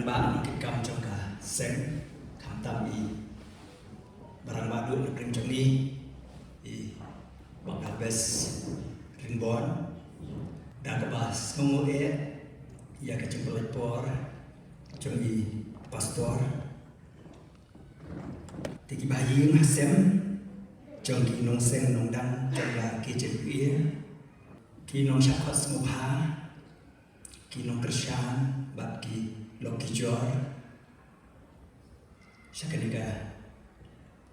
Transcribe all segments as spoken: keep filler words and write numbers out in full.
Ba ki kam jong ka seng, khamtam i ba rangbah duh na pdeng jong ngi, i Bah Kalbes Ringbon, da kaba sngewnguh eh ïa ka jingpynlait por jong i pastor. Te ki bahaïing hasem jong ki nongseng nongdang jong ka K J P A, ki nongshah khot sngewbha, ki nongkyrshan bad ki lok ki jor sha kane ka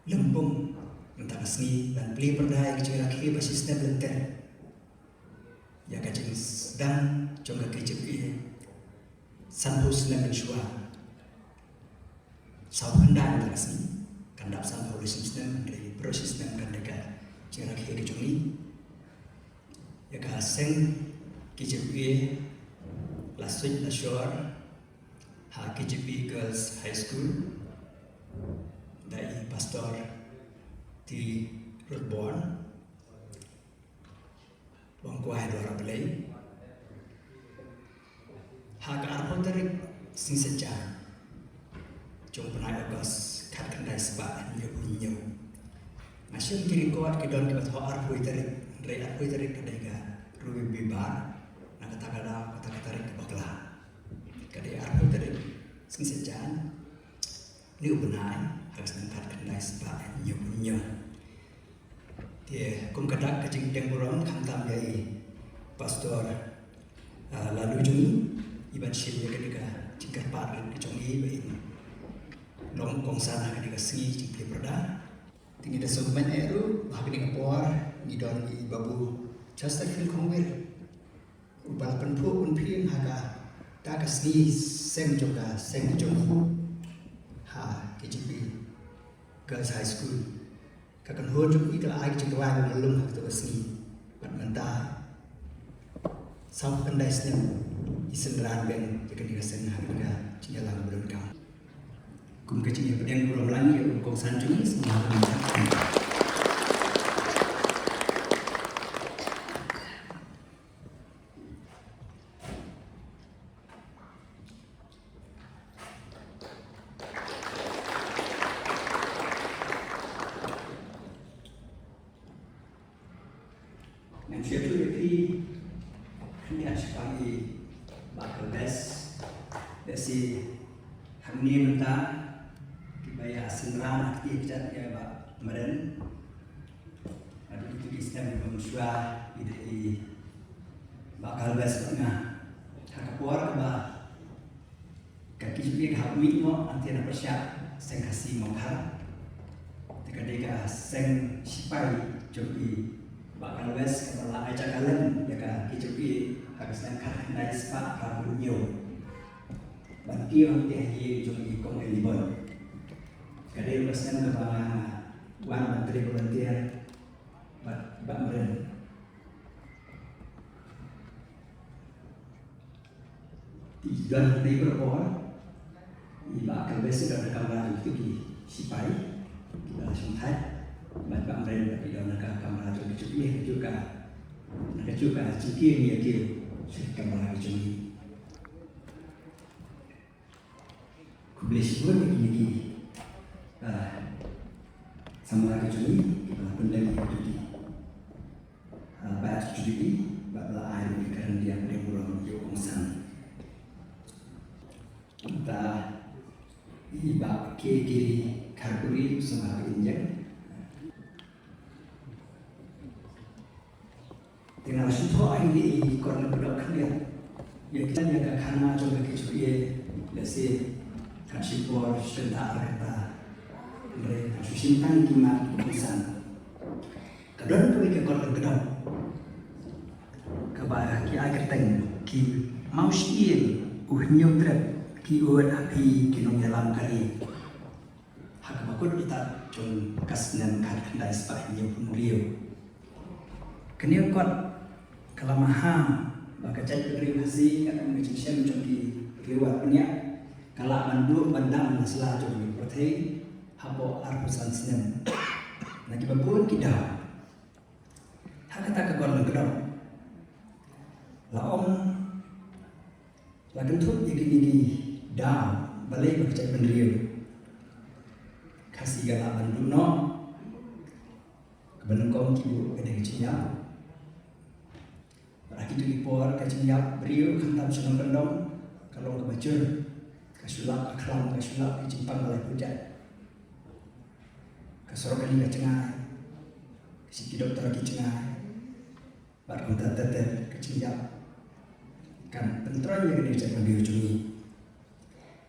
lympung mynta ka sngi ban plie pyrda ïa ka jingrakhe ba shisnem lynter ïa ka jingsdang jong ka K J P A. Sanphew snem mynshuwa, saw khyndai mynta ka sngi, kan dap sanphew snem, hynrei baroh shi snem kan dei ka jingrakhe ka jong ngi. Ïa ka seng K J P A la suid la shor ha K J P Girls High School da i Pastor T Ruthborn. Wan kwah ïa dwar Blei ha ka arphew tarik sngi Saitjaiñ jong u bnai August khatkhyndai spah hynñiewphew hynñiew. Nga shem ki record ki don kiba thoh arphew tarik, hynrei arphew tarik ka dei ka Robibar, na kata ka daw kata ka tarik ka bakla. Ka dei arphew tarik sngi Saitjaiñ, ni u bnai ha ka snem khatkhyndai spah hynñiewphew hynñiew. Te kum ka dak ka jingpdiang burom khamtam ïa i Pastor, ah, Laloo jong ngi, i ban shim ïa kane ka jingkyrpad rit ka jong i ba in long kongsan ha kane ka sngi jingplie pyrda. Te ngi da sngewkmen eh ruh ba ha kane ka por ngi don i Babu Chesterfield Kongwir, uba la pynphuh pynphim ha kata ka sngi seng jong ka seng jong u ha K J P Girls High School. Ka kynhun jong i ka la ai ka jingduwai ba mlung ha kato ka sngi. Bad mynta saw khyndai snem i synran beiñ ïa kane ka seng ha kane ka jingïalang ba donkam. Kum ka jingïapdiang burom lang ïa u kongsan jong ngi, sngewbha ban ngan shim shuh ïa phi khyndiat shaphang i Bah Kalbes. Lehse hangne mynta kiba ïa synran ha kti kjat ïa Bah Maren. Haduh kito ki snem kiba mynshuwa i dei i Bah Kalbes bad nga. Ha ka por kaba ka K J P A ka hap mih noh hangtei na pyrshah seng Khasi Mawkhar. Te ka dei ka seng shipai jong i Bah Kalbes kaba la ai jaka lem ïa ka K J P A ha ka snem khatkhyndai spah arphew hynñiew. Ban kiew hangtei ha ïing jong i Kong Elibon. Ka dei ka snem kaba nga wan ban trei volunteer bad Bah Maren. Te i don hangtei baroh por, i Bah Kalbes i don ha kamra jong kito ki shipai kiba la shongthait, bad Bah Maren i don ha ka kamra jong ki jong ki, na kajuh ka, na kajuh ka jingkiew ngi ïa kiew sha ki kamra ki jong ngi. Khublei shibun ïa kine ki, ah, samla ki jong ngi kiba la pyndem ïa kito ki, ah, batch ki jong ngi, bad ba la ai ïa ka kyrteng ïa ka burom ïa u kongsan. Mynta i Bah K Giri Kharpuri, samla ka injek. Te nga la shu thoh ïa i kot lyngkdong khyndiat. Ïa kita ïa ka khana jong ka K J P A, lehse kan shim por shi kynta ar kynta. Hynrei nga shu shim tang ïa ki mat ki kongsan. Ka don kawei ka kot lyngkdong kaba ki ai kyrteng Ki Mawshyieng U Hynñiewtrep Ki Ud Ha Phi Ki Nongïalam Ka Ri. Ha kaba kut kita jong ka snem khatkhyndai spah hynñiewphew hynriew. Kane ka kot ka la maham ba ka jaitbynriew Khasi, katkum ka jingshem jong ki riew wat bniah, ka lah ban duh ban dam ha sla jong ka pyrthei hapoh arphew san snem. Na kiba bun ki daw, ha kata ka kot lyngkdong la ong, la kynthup ïa kine ki Daw balei ba ka jaitbynriew Khasi ka lah ban duh noh? Kaba nyngkong ki buh ka dei ka jingïap. Bad ha kito ki por ka jingïap briew khamtam sha nongkyndong ka long kaba jur. Ka shu lap ka khlam, ka shu lap ki jingpang ba laiphew jait. Ka surok kali ka jngai, ka shit ki doktor ki jngai. Bad kumta ter ter ka jingïap kan pyntroiñ ïa ka dei ka jaitbynriew jong ngi.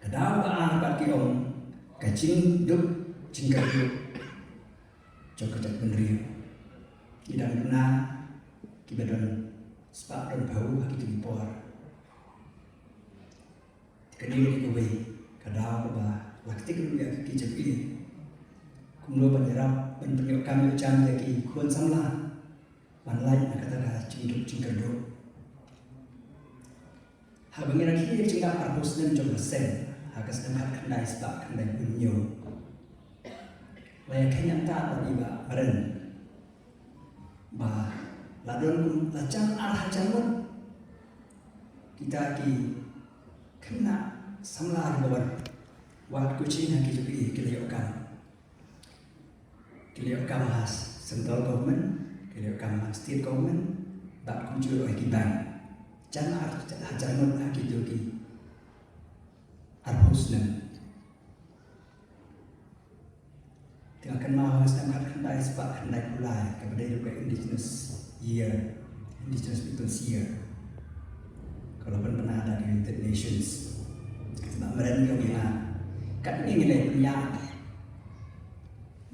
Ka daw ba ar pat ki ong ka jingduk jingkyrduh jong ka jaitbynriew. Ki dang duna kiba don spah don phew ha kito ki por. Te kane ka dei kawei ka daw kaba la ktik ruh ïa ki jingpyrshah. Kumno ban ïarap ban pynïoh kam ïoh jam ïa ki khun samla ban lait na kata ka jingduk jingkyrduh. Haba ngi rakhe ïa ka jingdap arphew snem jong ka seng ha ka snem khatkhyndai spah khyndaiphew hynñiew, la ïakheiñ nangta bad i Bah Meren ba la don kum la jan ar hajar ngut kita ki khynnah samla kiba wan wad coaching ha ki jong ki, ki la ïoh kam. Ki la ïoh kam ha central government, ki la ïoh kam ha state government, bad kumjuh ruh ha ki bank. Jan ar hajar ngut ha kito ki arphew snem. Te nga kynmaw ha ka snem khatkhyndai spah khyndaiphew lai, kaba dei ruh ka Indigenous Year, Indigenous Peoples Year, ka la pynbna da ka United Nations. Bah Meren u ong ïa nga, katne ngi leh pynïaid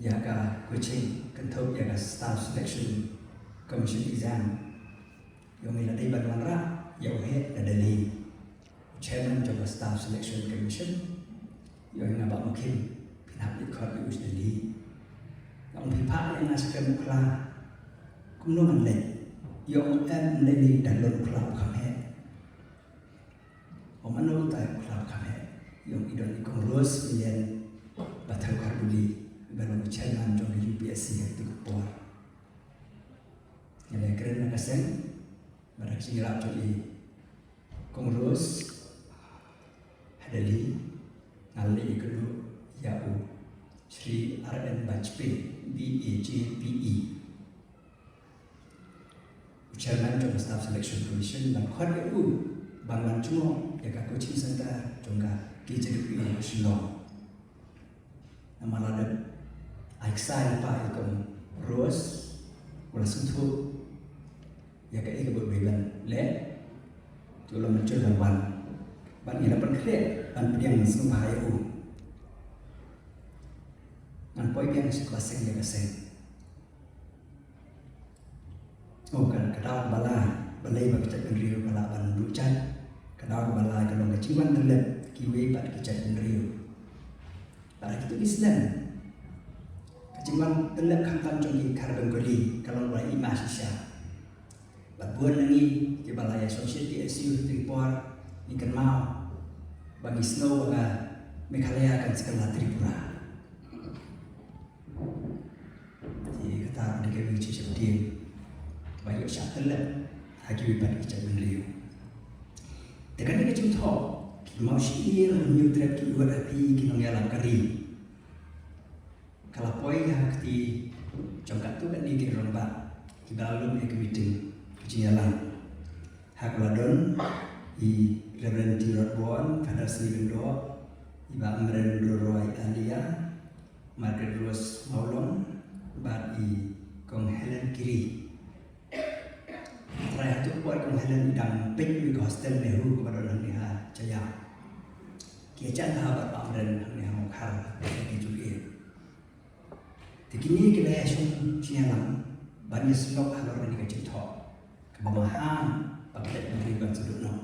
ïa ka coaching, kynthup ïa ka Staff Selection Commission exam. U ong ngi la dei ban wanrah ïa u head na Delhi, u chairman jong ka Staff Selection Commission. U ong ïa nga, Bah Mukhim, phin hap leit khot ïa u sha Delhi. Nga ong, phi phah ïa nga sha kyrdan u khla, kumno ngan leit? U ong, em, leit, leit da lon u khla u kham heh. U ong, mano utai u khla u kham heh? U ong, i don i Kong Rose Millian Bathalkharbuli, iba long i chairman jong ka U P S C ha kito ki por. Nga la kren na ka seng bad ka jingïarap jong i Kong Rose ha Delhi, nga la leit ïakynduh ïa u Shri R N Bajpayee, B A J P E, u chairman jong ka Staff Selection Commission, ban khot ïa u ban wan jngoh ïa ka coaching center jong ka K J W A ha Shillong. Namar la dep ai ksai lypa ïa i Kong Rose, u la sngewthuh ïa kaei kaba u dei ban leh, te u la mynjur ban wan. Bad ngi la pynkhreh ban pdiang sngewbha ïa u. Ngan poi biang sha ka seng ïa ka seng. Oh, ka, ka daw ba lai, balei ba ka jaitbynriew ka lah ban duh jait. Ka daw ba lai ka long ka jingwan tyllep kiwei pat ki jaitbynriew. Bad ha kito ki snem, ka jingwan tyllep khamtam jong ki Khar Bengali ka long ba la i ma shisha. Bad bun na ngi kiba la ïa shong sha T S U ha kito ki por, ngi kynmaw ba ngi sngew ba ka Meghalaya kan sa kylla Tripura. Te kata ka dei kawei ka jingsheptieng ba ïoh shah tyllep ha kiwei pat ki jaitbynriew. Te kane ka jingthoh, ki mawshynrang hynñiew trep ki iwad ha phi ki nongïalam ka ri, ka la poi ha ka kti jong katto katne ki rangbah kiba la lum ïa ka meeting ka jingïalang. Ha ka la don i Reverend T Rodborn, Father Stephen Doh, i Bah Meren Roi Alia, Margaret Rose Mawlong bad i Kong Helen Kiri. Trai hato poi Kong Helen i dang peit ïa ka hostel NEHU kaba don hangne ha Jaiaw. Ki ïajan bha bad Bah Meren hangne ha Mawkhar, ki ju ïa. Te kine ki la ïa shong jingïalang ban ïa snoh halor kane ka jingthoh kaba maham ba ka jaitbynriew kan sa duh noh.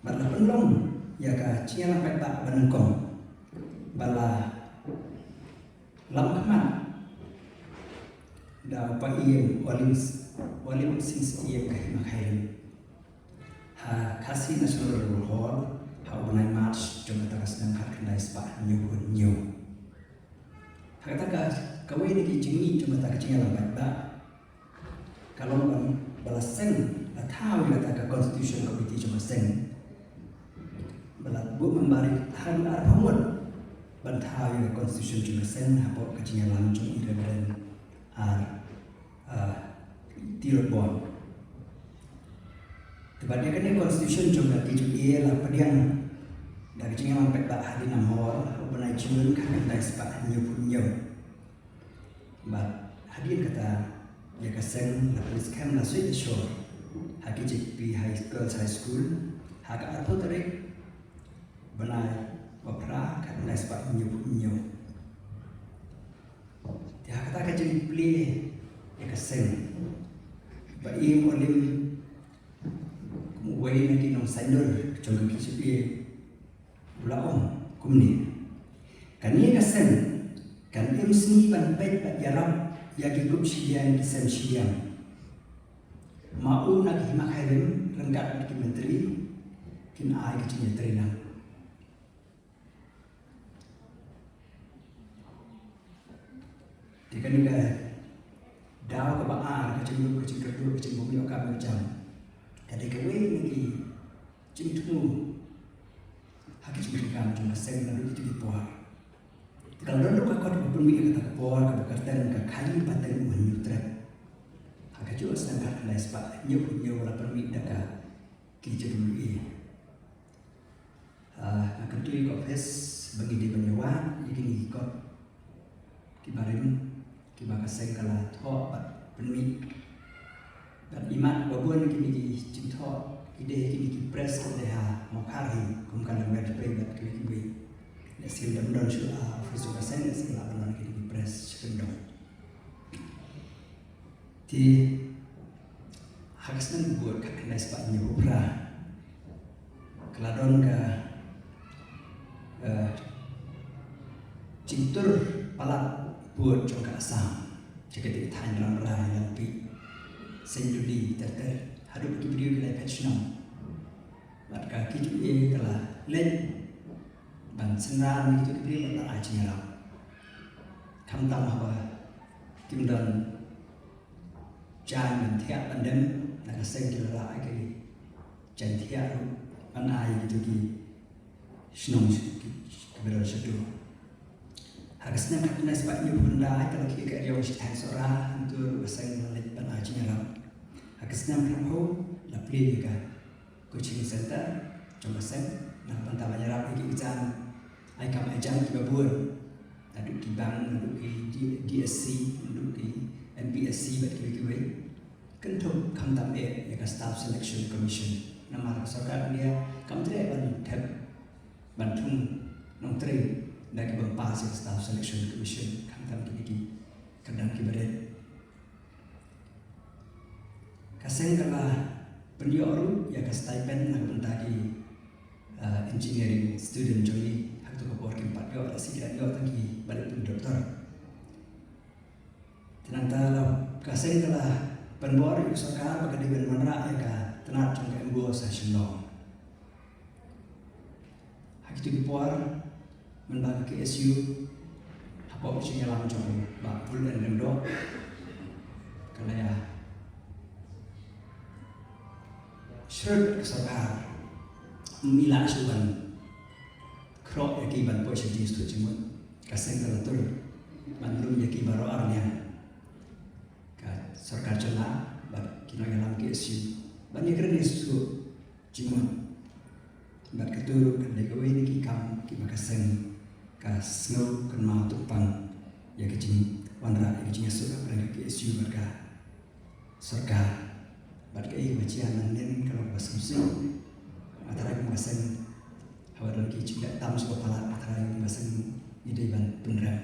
Bad la pynlong ïa ka jingïalang paidbah ba nyngkong ba la lam khmat da u Bah Ïem Walim, Walim Sing Syiem ka Hima Khyllung ha Khasi National Hall ha u bnai March jong kata ka snem khatkhyndai spah hynñiewphew hynñiew. Ha kata ka, kawei na ki jingmih jong kata ka jingïalang paidbah ka long ban ba la seng, la thaw ïa kata ka Constitution Committee jong ka seng Buh member haduh arphew ngut ban thaw ïa ka constitution jong ka seng hapoh ka jingïalam jong i Reverend R, ah, Tirot Bor. Te bad ïa kane constitution jong ka K J A la pdiang da ka jingïalam paidbah hadien namar u bnai Jun khatkhyndai spah hynñiewphew hynñiew. Bad hadien kata ïa ka seng la pynskhem la suit ashore ha K J P High, Girls High School ha ka arphew tarik bnai ba phra khatkhyndai spah hynñiewphew hynñiew. Te ha kata ka jingplie ïa ka seng ba im u lim kum uwei na ki nongsaiñdur jong ka K J P A u la ong kumne: Kane ka seng kan im sngi ban peit bad ïarap ïa ki gup shiliang ki sem shiliang. Ma u na ki hima khyrim ryngkat bad ki myntri kin ai ka jingïatreilang lang. Te kane ka daw kaba ar, ka jingdup, ka jingkyrduh, ka jingbym ïoh kam ïoh jam, ka dei kawei na ki jingthmu ha ki jingdonkam jong ka seng naduh kito ki por. Te ka la don ruh ka kot kaba pynmih ïa kata ka por kaba kyrteng ka Khaii Pateng U Hynñiewtrep. Ha kajuh ka snem khatkhyndai spah hynñiewphew hynñiew la pynmih da ka K J W A. Ah, nga kyntu ïa ka office ba ngi dei ban ïa wad ïa kine ki kot kiba rim kiba ka seng ka la thoh bad pynmih. Bad imat ba bun kine ki jingthoh ki dei kine ki press ki dei ha Mawkhar hi, kum ka Nongwei Pei bad kiwei kiwei. Lehse ym don shuh ha office jong ka seng, lehse lah ban don kine ki press sha kyndong. Te ha ka snem kaba bud khatkhyndai spah hynñiewphew phra ka la don ka, eh, jingtur palat bud jong ka Assam sha katei ka thaiñ Rambrai, Langpih, Sainluli, ter ter, haduh ki briew ki lai phet shnong. Bad ka K J A ka la leit ban synran ïa kito ki briew bad ban ai jingïarap. Khamtam haba kim don jaiñ ban thiah ban dem, na ka seng ki la rah ïa ki jaiñ thiah ruh ban ai ïa kito ki shnong ki, kiba don shaduh. Ha ka snem khatkhyndai spah hynñiewphew khyndai ka la khih ka eriong sha thaiñ Sohra, hangto ruh ka seng la leit ban ai jingïarap. Ha ka snem khatphew la plie ïa ka coaching center jong ka seng na ka bynta ban ïarap ïa ki exam ai kam ai jam kiba bun, naduh ki bank, naduh ki D-, D S C, naduh ki N P S C bad kiwei kiwei. Kynthup khamtam eh ïa ka Staff Selection Commission, namar ka sorkar India kam treh ban thep ban thung nongtrei da ki bym pass ïa ka Staff Selection Commission, khamtam kine ki kyrdan kiba rit. Ka seng ka la pynïoh ruh ïa ka stipend na ka bynta ki, ah, engineering student jong ngi. Ha kato ka por kim pat ïoh, lehse ki dang ïoh tang kiba leit pyn doctor. Te nangta la, ka seng ka la pynbor ïa ka sorkar ba ka dei ban wanrah ïa ka tnat jong ka MBOSE ha Shillong. Ha kito ki por mynba ka K S U hapoh ka jingïalam jong u Bah Abdul N Lyngdoh ka la ïa shrut ka sorkar, ym i lah shuh ban khroh ïa ki ban poi sha jingsuk jingmut. Ka seng ka la tur ban lum ïa ki baroh arliang, ka sorkar jylla bad ki nongïalam K S U ban ïakren ïa suk jingmut. Bad kato ruh ka dei kawei na ki kam kiba ka seng ka sngew kynmaw tympang ïa ka jingwanrah ïa ka jingïasuk hapdeng ka K S U bad ka sorkar. Bad kaei kaba jia nangne ka long kaba sngewsih. Nga tharai kum ka seng haba don ki jingleh tam sha ba palat, nga tharai kum ka seng ngi dei ban pynrem.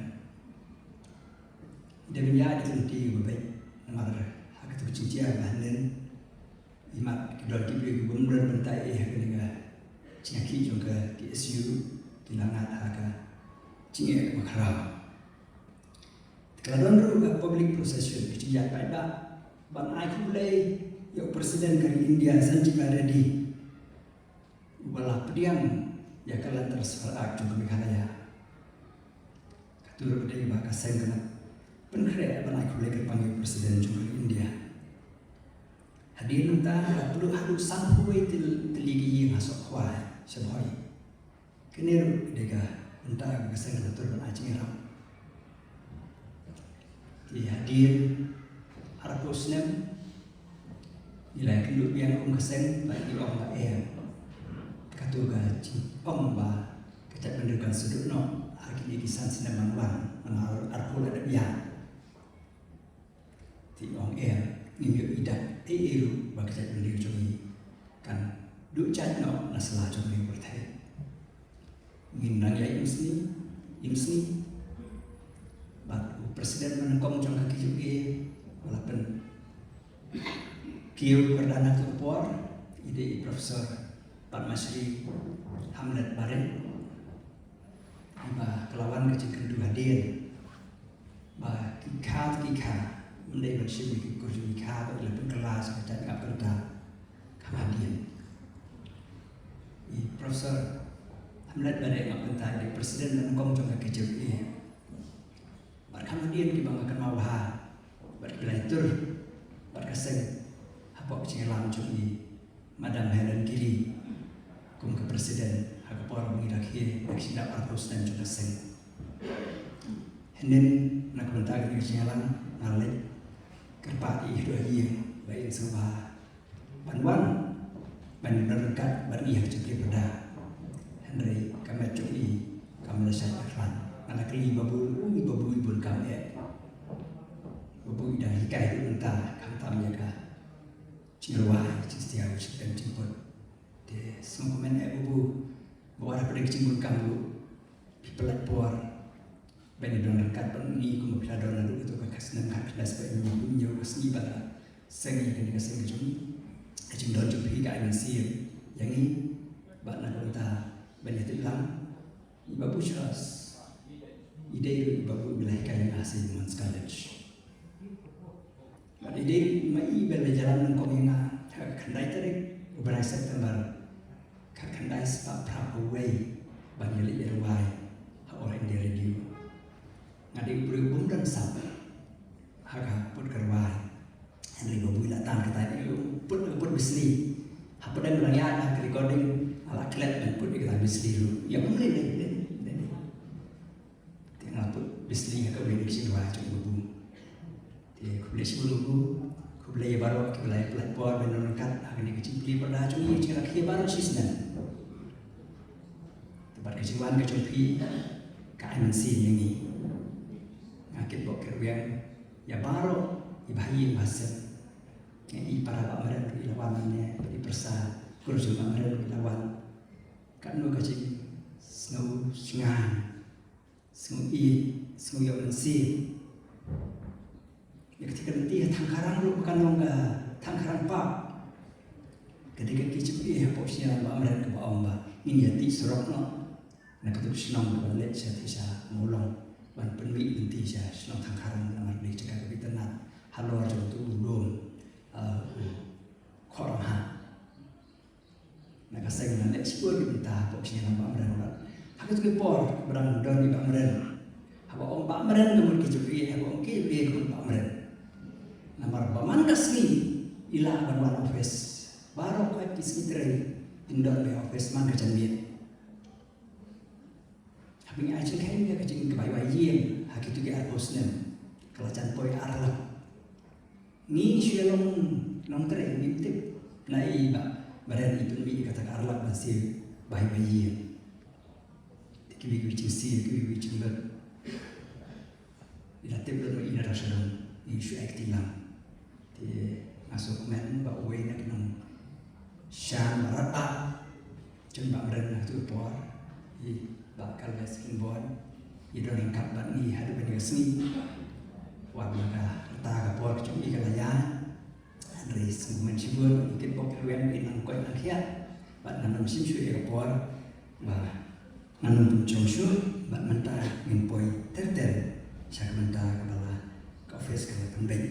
Ngi dei ban ïaid lynti kaba beit namar ha kato ka jingjia kaba hynnin imat ki don ki briew ki bym don bynta ei ha kane ka jingïakhih jong ka K S U, ki la ngat ha ka jingeh kaba khraw. Te ka la don ruh ka public procession, ka jingïaid paidbah ban ai khublei ïa u President ka ri India, Sanjay Reddy, uba la pdiang ïa ka Land Transfer Act jong ka Meghalaya. Kato ruh ka dei ba ka seng ka la pynkhreh ban ai khublei kyrpang ïa u President jong ka ri India. Hadien nangta la pynduh haduh sanphew wei tyl-, tylli ki ïing ha Sohkhwai, Shyrkhei. Ni ruh dei ka bynta ka seng ka la tur ban ai jingïarap. Te hadien arphew snem ngi la ïakynduh biang kum ka seng bad ngi ong ba eh, kato ka jingong ba ka jaitbynriew kan sa duh noh ha kine ki san snem ban wan, namar arphew la dep ïa. Te ong eh, ngim ïohi dak ei ei ruh ba ka jaitbynriew jong ngi kan duh jait noh na sla jong ngi pyrthei. Ngin nang ïa im sngi, im sngi. Bad u president ba nyngkong jong ka K J U A u la pynkiew kyrdan ha ka por, i dei i Professor Padma Shri Hamlet Bareh. Ba ka la wan ka jingkyntu hadien ba ki kha ki kha, ym dei ban shim ki kur jong ki kha ba ki la pynkylla sha ka jait ap kynta. Ka hadien i Professor Hamlet Bareh ap kynta i dei president nyngkong jong ka K J U A. Bad ka hadien kiba nga kynmaw bha bad ki la ïatur bad ka seng hapoh jingïalam jong i Madam Helen Giri kum ka president ha ka por ba ngi la khie da ka jingdap arphew snem jong ka seng. Hynnin na ka bynta kane ka jingïalang nga leit kyrpad ïa i haduh ha ïing ba in sngewbha ban wan ban ïadon ryngkat bad ngi ha ka jingplie pyrda. Hynrei ka met jong i kam la shait khlaiñ. Nga la kylli Babu, ui Babu, i bun kam eh. Babu i dang hikai ruh mynta khamtam ïa ka jingrwai, ka jingstiaw, ka jingtem jingput. Te sngewkmen eh Babu, ba wat hapdeng ka jingbun kam ruh phi pynlait por ban ïadon ryngkat bad ngi kumba phi la don naduh kato ka snem khatkhyndai spah hynñiew, ka sngi ba la seng ïa kane ka seng ka jong ngi. Ka jingdon jong phi ka ai mynsiem ïa ngi bad na ka bynta ban ïatip lang. I Babu Charles i dei ruh i Babu ba la hikai ïa nga ha Saint Edmund's College. Bad i dei ruh i ma i ba la ïalam nyngkong ïa nga ha ka khyndai tarik u bnai September khatkhyndai spah phra phew wei ban ïaleit ïarwai ha All India Radio. Nga dei u briew bym don sap ha ka put ka rwai. Hynrei Babu i la tan kata, i put, put bisli. Hapdeng ba la ïaid ha ka recording nga la klet ban put ïa kata bisli ruh. Ïa, ym lei lei lei lei. Te nga la put bisli ha kawei na ki jingrwai jong Babu. Te khublei shibun Babu, khublei ïa baroh kiba la ïa pynlait por ban ïadon ryngkat ha kane ka jingplie pyrda jong ngi, jingrakhe baroh shisnem. Te bad ka jingwan ka jong phi ka ai mynsiem ïa ngi. Nga kitbok kitrwiang ïa baroh i bahaïing bahasem. Nga i para Bah Meren ruh i la wan hangne, i pyrsa kur jong Bah Meren ruh i la wan. Katno ka jingsngew shngaiñ, sngew ïeit, sngew ïoh mynsiem. Ïa kata ka lynti ha Thangkharang ruh kan long ka Thangkharang Park. Ka dei ka kyrkieh hapoh shnong Bah Meren kaba ong ba ngin ïa tih surok noh na katu ka shnong kaba leit sha, sha Mawlong ban pynmih lynti sha shnong Thangkharang namar dei jaka kaba itynnat halor jong utu u lum, uh, u Khorang Ha. Na ka seng na leh shibun ki bynta hapoh shnong Bah Meren bad ha katu ka por ba dang don i Bah Meren. Haba ong Bah Meren ka mut ki jingkyrkieh, haba ong ki jingkyrkieh ka mut Bah Meren. Namar ba man ka sngi i lah ban wan office. Baroh khoit ki sngi trei in don beit office man ka janmiet. Haba ngi ai jingkheiñ ïa ka jingkyrwai ïing ha kitu ki arphew snem ka la jan poi ar lak. Ngi shu ïa long nongtrei ngim tip na i Bah Meren i pynmih ïa kata ka ar lak ban siew bai bai ïing. Te kiwei kiwei jingsiew, kiwei kiwei jinglut. I la tip lut ma i na Darshadong, i shu ai kti lang. Te nga sngewkmen ba uwei na ki nongshah ba radbah jong Bah Meren ha katu ka por, i Bah Kalves Kynborn, i don ryngkat bad ngi haduh kane ka sngi. Wat la ka rta ka por ka jong i ka la ïaid. Hynrei sngewkmen shibun, ngi kitbok kitrwiang ba in nang koit nang khiah bad ngan ym shim shuh ïa ka por ba ngan ym pynshong shuh bad mynta ngin poi ter ter sha ka bynta kaba la ka office ka la pynbeit.